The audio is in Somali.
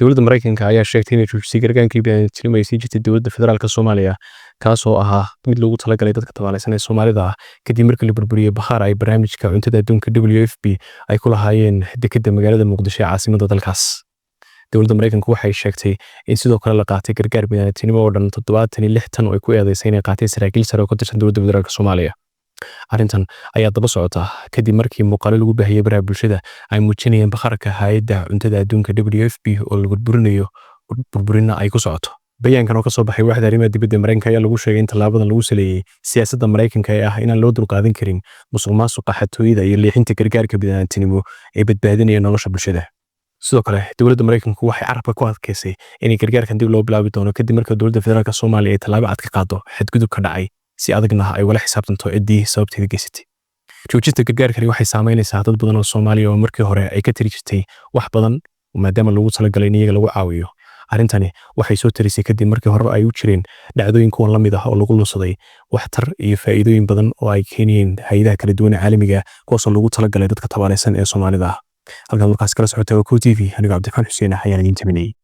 Dowladda Maraykanka ayaa sheegtay inay joojisay gargaankii bini'aadantinimo ay sii jirtay dowladda federaalka Soomaaliya, kaasoo ahaa mid loogu talagalay dadka tabaalaysan ee Soomaalida ah, kadib markii la burburiyey bakhaar ay barnaamijka cuntada adduunka WFP ay ku lahaayeen dekedda magaalada Muqdisho ee caasimadda dalkaas. Dowladda Maraykanku waxay sheegtay in sidoo kale la qaatay gargaar bini'aadantinimo oo dhan 76 tan oo ay ku eedeysay inay qaatay saraakiil sare oo ka tirsan dowladda federaalka Soomaaliya. Arrintan ayaa daba socota kadib markii muuqaalo lagu baahiyey baraha bulshada ay muujinayeen bakhaarka hay'adda cuntada adduunka WFP oo la burburinayo, burburinna ay ku socoto. Bayaankan oo ka soo baxay waaxda arrimaha dibadda Maraykanka ayaa lagu sheegay in tallaabadan lagu saleeyey siyaasadda Maraykanka ee ah inaan loo dulqaadan karin musuqmaasuqa, xatooyada iyo leexinta gargaarka bini'aadantinimo ee badbaadinaya nolosha bulshada. Sidoo kale, dowladda Maraykanku waxay carabka ku adkeysay inay gargaarkan dib loo bilaabi doono kadib marka dowladda federaalka Soomaaliya ay tallaabo cad ka qaado xadgudubka dhacay, si adagna ay ugala xisaabtanto ciddii sababteeda geysatay. Joojinta gargaarkani waxay saameynaysaa dad badan oo Soomaaliya oo markii hore ay ka tiri jirtay wax badan, maadaama loogu talagalay in iyaga lagu caawiyo. Arrintani waxay soo tarisay kadib markii hore ay u jireen dhacdooyin kuwan la mid ah oo lagu lunsaday waxtar iyo faa'iidooyin badan oo ay keenayeen hay'adaha kala duwan ee caalamiga, kuwaasoo loogu talagalay dadka tabaalaysan ee Soomaalida ah. Halkaad markaas kala socotay waa Ko TV. Anigoo Cabdiraxmaan Xuseen ah ayaan idiin taminayay.